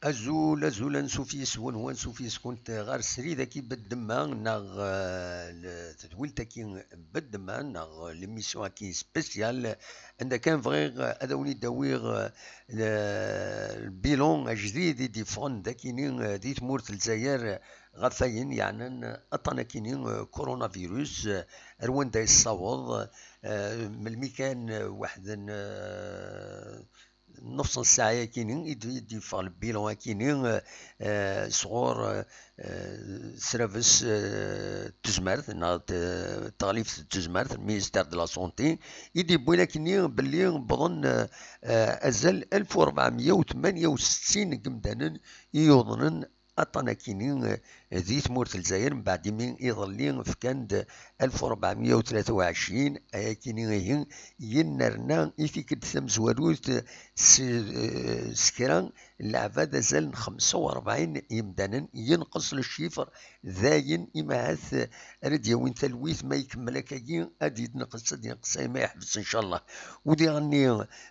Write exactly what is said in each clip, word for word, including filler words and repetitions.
Azul, azul, ansuf yes-wen, u ansuf yes-kunt ɣer srid-agi n Beddemma, neɣ, eh, le-, tedwilt-agi n Beddemma, neɣ l'émission-agi spéciale, anda kan bɣiɣ, eh, ad awen-id-awiɣ, eh, le-, lbilan ajdid i d-yeffɣen d akini, eh, di tmurt n Lezzayer, eh, ɣef wayen yeɛnan, eh, aṭṭan akini, eh, coronavirus, eh, ar wanda yessaweḍ, eh, melmi kan, eh, waḥed n, eh, nnefṣ n ssaɛa-yakini i d-, i d-yeffeɣ lbilan akini, eh, eh, sɣur, eh, eh, srabes, eh, n tezmert, neɣ t-, taɣlift n tezmert, le ministère de la Santé, i d-yewwin akini belli wwḍen, eh, eh, azal alef u rebɛemya u tmanya u settin n yemdanen i yuḍnen aṭṭan akini, eh, di tmurt n Lezzayer, mbeɛd imi iḍelli fkan-d alef u rebɛemya u tlata u ɛecrin, ayakini ihi yennerna i tikkelt tamezwarut s, eh, s kra n leɛbad, azal n xemsa u rebɛin yemdanen, yenqes le chiffre, dayen imahat, eh, ara d-yawin talwit ma ikemmel akkagi, ad yenqes, ad yenqes, ay ma yeḥbes, ncallah. U diɣenni,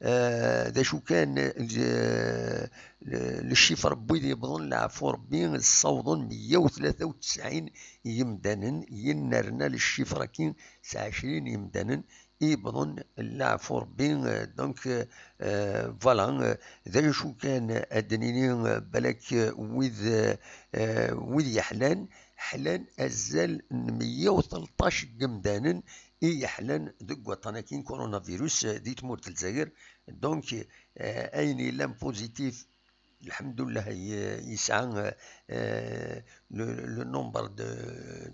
eh, d acu kan, eh, le, le chiffre n wid yewwḍen leɛfu Rebbi, ssawḍen meyya u tlata u tesɛin yemdanen, yennerna le chiffre-agi s ɛecrin yemdanen i yewwḍen leɛfu Rebbi. Euh, donc, euh, euh, voilà, euh, d acu kan ad d-nini, euh, balak, euh, wid, euh, euh, wid yeḥlan, ḥlan azal n meyya u tleṭṭac n yemdanen i yeḥlan deg waṭṭan-agi n coronavirus, euh, di tmurt n Lezzayer. Donc, euh, ayen yellan positif, lḥemdullah, y-, yesɛa, euh, le, le nombre de,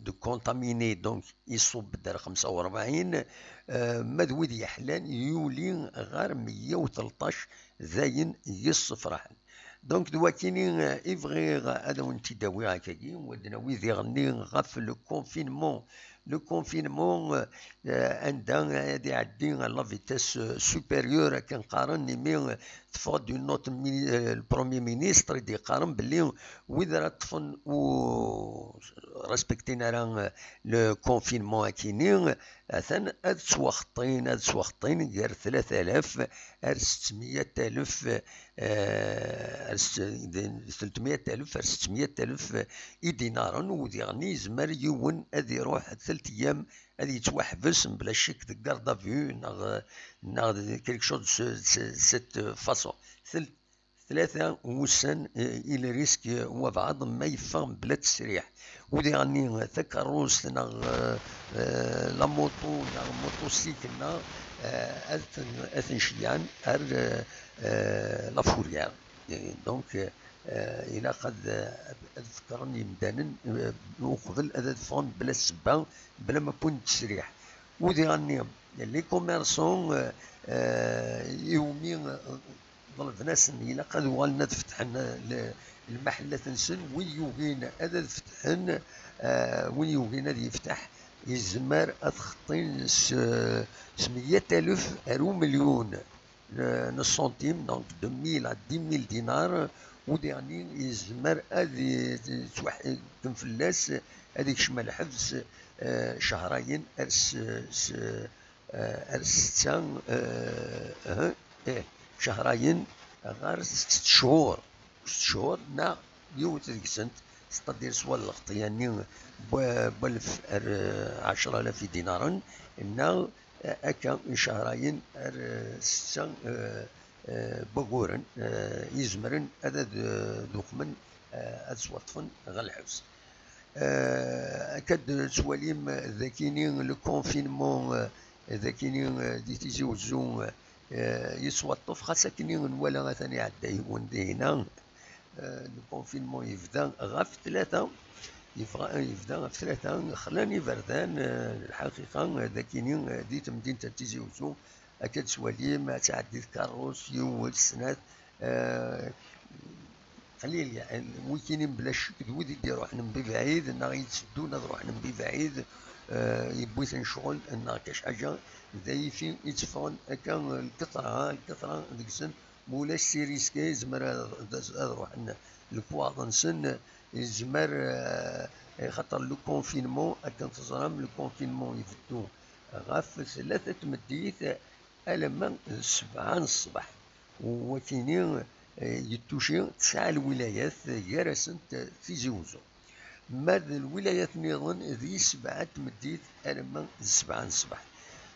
de contaminés, donc, iṣubb-d ar xemsa u rebɛin, euh, ma d wid yeḥlan yuli ɣer meyya u tleṭṭac, d ayen yessefraḥen. Donc, d wakini, euh, i bɣiɣ ad awen-t-id-awiɣ akkagi, u ad nawi diɣenni ɣef le confinement. Le confinement, euh, euh, anda ad iɛeddi à la vitesse, euh, supérieure, akken qqaren, imi, euh, teffeɣ-d une note mini-, euh, le Premier ministre i d-yeqqaren belli wid ara ṭṭfen ur respectin ara, euh, le confinement akini, atan ad ttwaxeṭṭin, ad ttwaxeṭṭin gar tlata alaf ar settemya alaf, euh, ar s-, d-, tletmya alaf ar settemya alaf idinaren, u diɣen yezmer yiwen ad iruḥ telt ayyam ad yettwaḥbes mebla ccek deg garde à vue, neɣ, neɣ quelque chose de ce, de ce, de cette façon. Tel-, tlata wussan, eh, il risque wabɛaḍ ma yeffeɣ mebla ttesriḥ. U diɣenni takerrust neɣ, eh, eh, la moto neɣ motocycle neɣ, eh, ad ten-, ad ten-ceyyɛen ar, eh, eh, la fourrière. Eh, donc, eh, ilaq ad, ad fekkren yemdanen, eh, uqbel ad, ad ffɣen bla ssebba, bla ma wwin ttesriḥ. U diɣenni, les commerçants, eh, eh, iwumi, eh, ḍelben-asen, ilaq ad uɣalen ad fetḥen, eh, le-, lmaḥellat-nsen, win yugin ad, ad fetḥen, eh, win yugin ad yefteḥ, yezmer ad xeṭṭin s, s meyya alef ar umelyun n, n ṣṣuntim, donc de mille à dix mille dinars, u diɣenni yezmer ad i-, yettwaḥkem fell-as, ad ikcem lḥebs, eh, cehrayen ar s, s, eh, ar setta, eh, eh, eh, cehrayen ɣer sett cchur, sett cchur, neɣ yiwet deg-sent, c'est-à-dire swa lxeṭṭya-nni n wa-, n walef ar, eh, ɛecra alaf idinaren, neɣ, eh, akka n cehrayen ar, eh, setta, eh, eh, n waguren, eh, izemren ad, ad, eh, d-uqmen, eh, ad swaṭṭfen ɣer lḥebs. Eh, akka d-tettwalim d akini le confinement, eh, d akini, eh, di Tizi Wezzu, eh, yettwaṭṭef, xas akini nwala atan iɛedda yiwen dihina. Eh, le confinement yebda ɣef tlata, yebɣa, yebda ɣef tlata, xlan iberdan, eh, lḥaqiqa, eh, d akini, eh, di temdint n Tizi Wezzu, akka d-tettwalim, ad tɛeddi tkerrust, yiwet, snat, eh, qlil, yeɛni, wikini mebla ccek d wid i d-iruḥen mebɛid, neɣ i d-iteddun ad ruḥen mebɛid, eh, yewwi-ten ccɣel, neɣ kac ḥaǧa, d ayifi i tteffɣen akka lketra, lketra deg-sen, ma ulac si risque, yezmer ad, ad, ad ruḥen lekwaɣeḍ-nsen, yezmer, eh, xaṭer le confinement, akken teẓram, le confinement ibeddu ɣef tlata tmeddit alamma d sebɛa n ṣṣbeḥ. Wakini, eh, yettuci tesɛa lwilayat, gar-asent Tizi Uzzu. Ma d lwilayat nniḍen d yisebɛa n tmeddit alamma d ssebɛa n ṣṣbeḥ.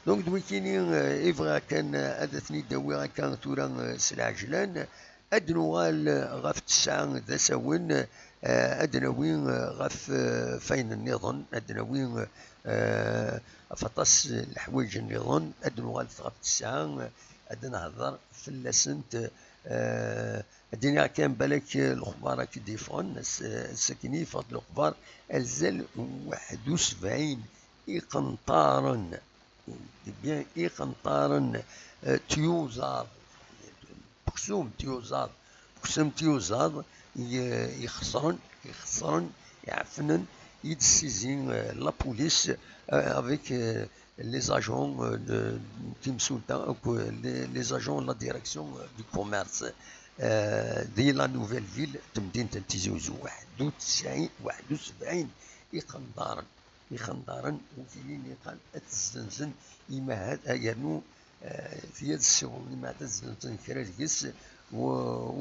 Donc d wikini, eh, i bɣiɣ kan, eh, ad ten-id-awiɣ akka tura, eh, s lɛejlan. Ad nuɣal, eh, ɣef tesɛa d asawen, eh, ad nawi, eh, ɣef, eh, fayen nniḍen, ad nawi, eh, ɣef aṭas n leḥwayeǧ nniḍen, ad nuɣal ɣef tesɛa, eh, ad nehder fell-asent, eh, ad d-iniɣ kan balak, eh, lexbar ad k-id-yeffɣen, ass-, ass-akini yeffeɣ-d lexbar, azal waḥed u sebɛin iqenṭaren, bien, iqenṭaren, eh, tyuzaḍ, uksum tyuzaḍ, uksum tyuzaḍ, i-, ixesren, ixesren, iɛefnen, i d-tessizi, eh, la police, eh, avec, eh, les agents, eh, de, timsulta, akked les, les agents de la direction, eh, du commerce, eh, di la nouvelle ville, temdint n Tizi Uzzu, waḥed u tesɛin, waḥed u sebɛin iqenṭaren, ixenḍaren, ur tilin iqan ad tezzenzen imahad, ayernu, eh, tiya ad ssiwḍen imahad ad zzenzen kra deg-s, u,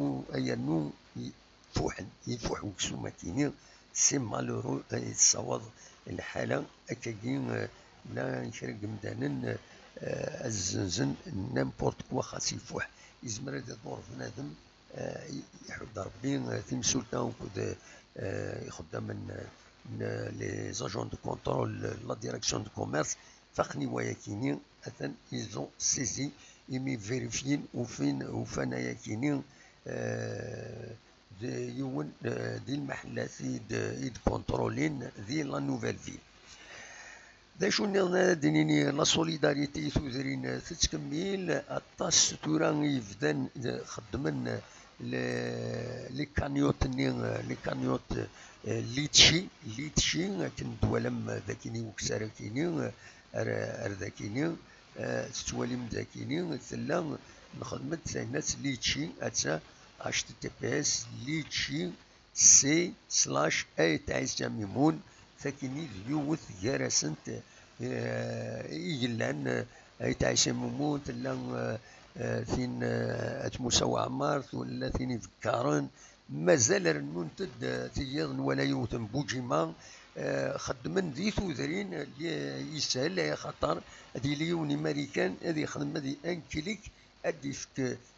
u, ayernu i-, fuḥen, ifuḥ uksum akini, c'est malheureux, ay tessawaḍ lḥala akkagi, eh, la kra n yimdanen, eh, ad zzenzen n'importe quoi, xas ifuḥ, izmer ad iḍur bnadem, eh, iḥudd Rebbi, eh, timsulta akked, eh, ixeddamen, eh, n les agents de contrôle, la direction de commerce, faqen i wayakini, atan ils ont saisi, imi vérifyin, ufin, ufan ayakini, eh, d yiwen, eh, di lmeḥellat i d, i d-kontrolin di la nouvelle ville. D acu nniḍen ara d-nini, la solidarité i tudrin tettkemmil, aṭas tura i yebdan, eh, xeddmen, eh, le-, les cagnottes-nni, eh, les cagnottes, eh, Litchi, Litchi, akken d-twalam, eh, d akini ukessar akini, eh, ar, ar d akini, eh, tettwalim d akini, tella, nxedmet tagnat Litchi, atta H T T P S Litchi C slash Ayt Ɛisa Mimun, takini d yiwet gar-asent, eh, i yellan, eh, Ayt Ɛisa Mimun, tella, eh, eh, tin, eh, At Musa Waɛmer, tella tin ibekkaren, mazal rennunt-d, eh, tiyiḍ n wala yiwet n Bujima, eh, xeddmen di tudrin, eh, yeshel, axaṭer ad yili yiwen Imarikan ad yexdem ad y-, un clic, ad d-ifk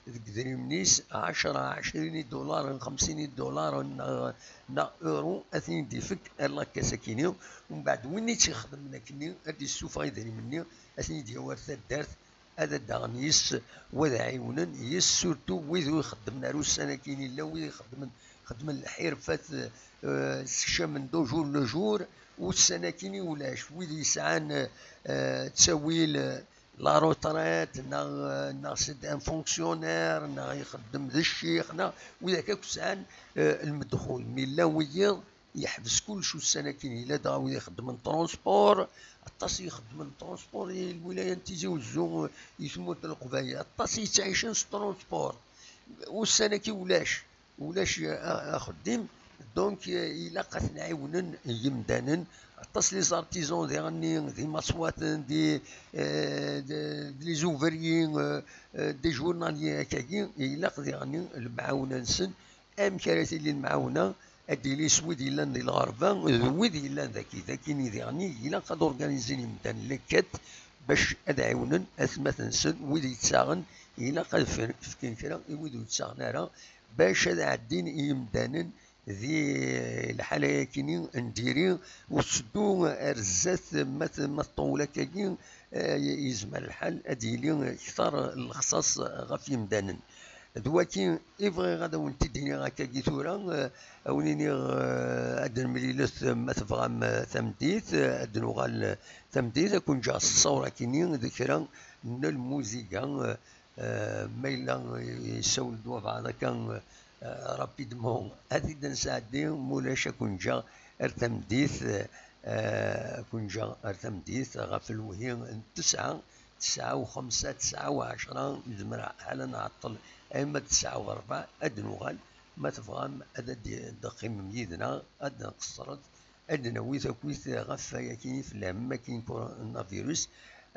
deg idrimen-is ɛecra, ɛecrin idularen, xemsin idularen, neɣ, neɣ euro, ad ten-id-ifk ar la caisse akini. Umbeɛd win i tt-ixedmen akkenni, ad d-issufeɣ idrimen-nni, ad ten-id-yawi ar taddart, ad d-aɣen yes, wa ad ɛiwnen yes, surtout wid ur ixeddmen ara ussan akini, llan wid ixeddmen, xeddmen lḥirfat, eh, sekcamen d au jour le jour, ussan akini ulac, wid yesɛan, eh, ttawil, eh, la retraite, neɣ, neɣ c'est un fonctionnaire, neɣ ixeddem d ccix, neɣ widak akk sɛan, eh, lmedxul. Mi llan wiyiḍ, yeḥbes kullec ussan-agi. Yella dɣa wid ixeddmen transport, aṭas i ixeddmen transport i lwilaya n Tizi Uzzu, i tmurt n Leqbayel, aṭas i yettɛicen s transport. Ussan-agi ulac. Ulac, a-, axeddim, donc, eh, ilaq ad ten-ɛiwnen yimdanen. Aṭas les artisans diɣenni, d imaṣwaten, d, eh, d, d les ouvriers, eh, eh, des journaliers akkagi, ilaq diɣenni lemɛawna-nsen. Amek ara tili lemɛawna? Ad d-tili s wid yellan di lɣerba, d wid yellan daki. Dakini diɣenni, ilaq ad organizin imdanen lekkat bac ad ɛiwnen atmaten-nsen, wid yettaɣen, ilaq ad f-, fken kra i wid ur yettaɣen ara, bac ad ɛeddin i yimdanen di lḥala-yakini n diri, u tetteddu ar zdat, ma t-, ma tṭewwel akkagi, eh, yezmer lḥal ad yili kter lexṣaṣ ɣef yimdanen. D waki i bɣiɣ ad awen-t-id-iniɣ akkagi tura, eh, ad wen-iniɣ, eh, ad nemlilet ma tebɣam, eh, tameddit, eh, ad nuɣal, eh, tameddit, ad ken-ǧǧeɣ s ṣṣawra-kini d kra n lmuziga, eh, Eh, ma yella yessawel-d wabɛaḍ akka, eh, rapidement, ad t-id-nesɛeddi, ma ulac ad ken-ǧǧeɣ ar tameddit, eh, ad ken-ǧǧeɣ ar tameddit ɣef lewhi n tesɛa, tesɛa u xemsa, tesɛa u ɛecra, nezmer ḥala nɛeṭṭel arma d tesɛa u rebɛa, ad d-nuɣal, ma tebɣam ad d-teqqimem yid-neɣ, ad nqeṣṣret, ad d-nawi takuyt ɣef wayagi i tellam, akin coronavirus,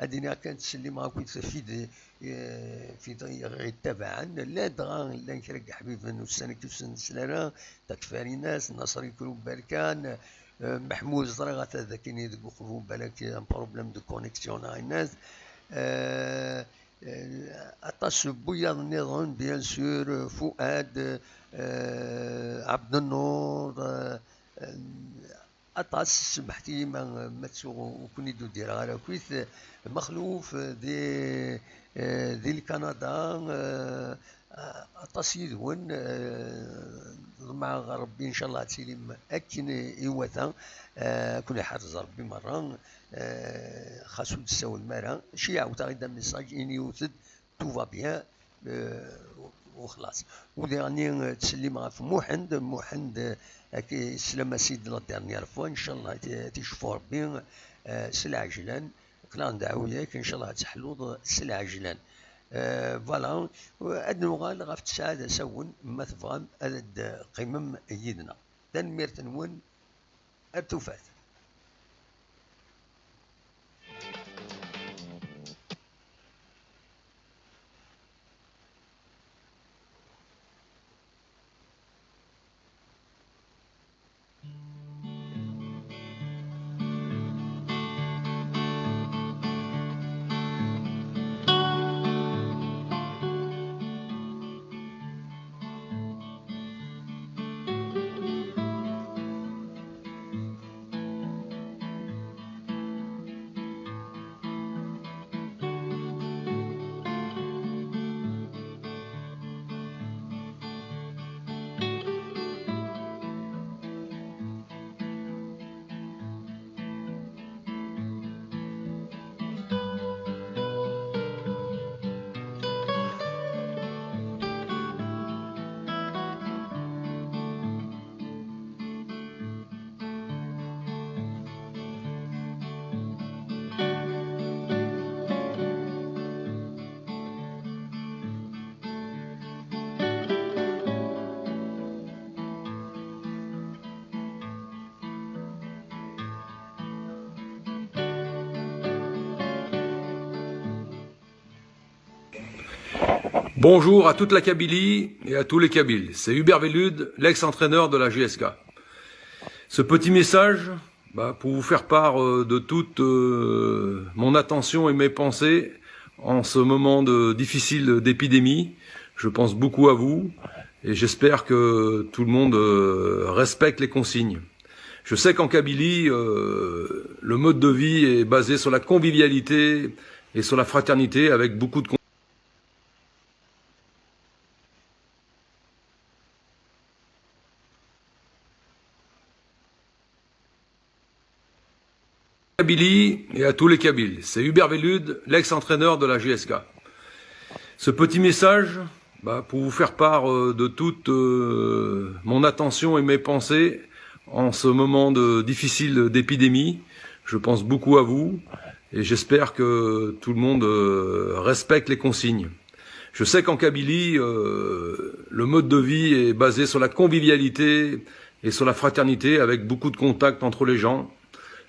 Ad iniɣ kan ttsellimeɣ akked fid, eh, fid yettabaɛen. Llan dɣa, llan kra n yeḥbiben ussan-agi ur sen-nesli ara, Takfarinas, Naṣer Ikru Berkan, eh, Meḥmud, ẓriɣ ata d akken deg uqbu balak un problème de connexion neɣ ayen-as. Eh, eh, aṭas n wiyaḍ nniḍen, bien sûr, Fuad, eh, Abdennur, eh, eh, aṭas, semmḥet-iyi ma, ma ttuɣ ur ken-id-udireɣ ara akkit, Mexluf, di, eh, di Lkanada, eh, aṭas yid-wen, eh, ḍemɛeɣ ɣer Rebbi, ncallah ad tilim akken iwata, eh, ad ken-iḥrez Rebbi merra, eh, xas ur d-tessawlem ara, ci ɛawdeɣ-id amessage, iniyut-d, tout va bien, eh, u xlaṣ. U diɣenni, eh, ttsellim ɣef Muḥend, Muḥend, eh, ak-, sslam-as-id la dernière fois, ncallah ad t-, ad t-icfu Rebbi, eh, s lɛejlan, aql-aɣ ndɛaw-ak, ncallah ad teḥluḍ s lɛejlan. Eh, voilà, ad nuɣal ɣef tesɛa d asawen, ma tebɣam ad d-qqimem yid-neɣ. Tanemmirt-nwen, ar tufat. Bonjour à toute la Kabylie et à tous les Kabyles. C'est Hubert Velud, l'ex-entraîneur de la J S K. Ce petit message, bah, pour vous faire part, euh, de toute, euh, mon attention et mes pensées en ce moment de, difficile d'épidémie. Je pense beaucoup à vous et j'espère que tout le monde, euh, respecte les consignes. Je sais qu'en Kabylie, euh, le mode de vie est basé sur la convivialité et sur la fraternité avec beaucoup de con- Kabylie et à tous les Kabyles. C'est Hubert Velud, l'ex-entraîneur de la J S K. Ce petit message, bah, pour vous faire part, euh, de toute, euh, mon attention et mes pensées en ce moment de, difficile d'épidémie. Je pense beaucoup à vous et j'espère que tout le monde, euh, respecte les consignes. Je sais qu'en Kabylie, euh, le mode de vie est basé sur la convivialité et sur la fraternité avec beaucoup de contacts entre les gens.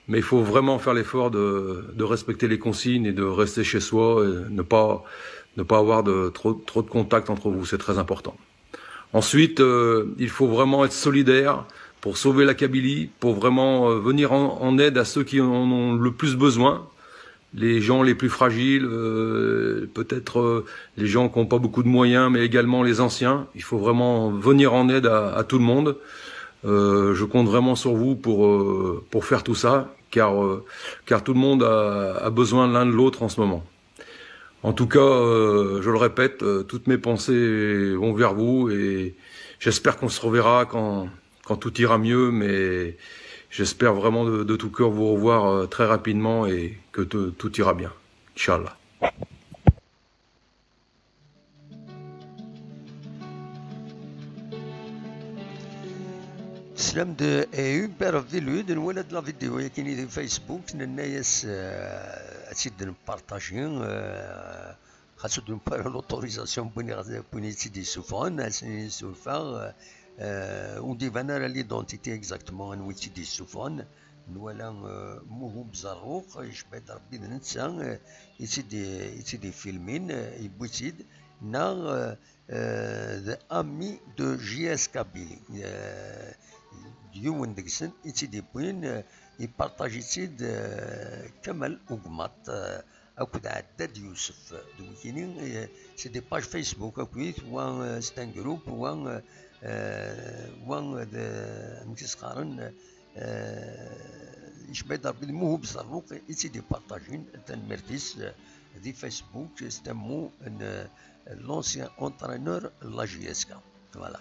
Mais il faut vraiment faire l'effort de, de respecter les consignes et de rester chez soi et ne pas, ne pas avoir de, trop, trop de contacts entre vous. C'est très important. Ensuite, euh, il faut vraiment être solidaire pour sauver la Kabylie, pour vraiment, euh, venir en, en aide à ceux qui en ont le plus besoin, les gens les plus fragiles, euh, peut-être, euh, les gens qui n'ont pas beaucoup de moyens, mais également les anciens. Il faut vraiment venir en aide à, à tout le monde. Euh, je compte vraiment sur vous pour, euh, pour faire tout ça, car, euh, car tout le monde a, a besoin l'un de l'autre en ce moment. En tout cas, euh, je le répète, euh, toutes mes pensées vont vers vous et j'espère qu'on se reverra quand, quand tout ira mieux, mais j'espère vraiment de, de tout cœur vous revoir, euh, très rapidement et que tout, tout ira bien. Inch'Allah. Teslam-d i Hubert Velud, nwala-d la vidéo-yagi di Facebook, nenna-yas, eh, ad tt-id-npartaji, eh, xas ur d-newwi ara l'autorisation n win iɣ-, n win i tt-id-yessufɣen, ad s-nini surfeɣ, eh, ur d-iban ara l'identité exactement n win i tt-id-yessufɣen. nwala, euh, Muhub Zerruq, yecba-d Rebbi d netta, euh, i tt-id-, i tt-id-ifilmin, euh, yewwi-tt-id, neɣ, euh, euh, The Ami de J S Kabylie. Euh, d yiwen deg-sen i tt-id-iwwin, euh, ipartaji-tt-id, euh, Kamal Ugmat, euh, akked Ɛeddad Yusef. D wikini, euh, c'est des pages Facebook akkit, wa, euh, c'est un groupe, wa, euh, euh, wa, euh, d, amek i s-qqaren, euh, yecba-d Rebbi d Muhub Zerruq i tt-id-ipartajin, tanemmirt-is, euh, di Facebook, s tammu n, euh, l'ancien entraîneur n la J S K. Voilà.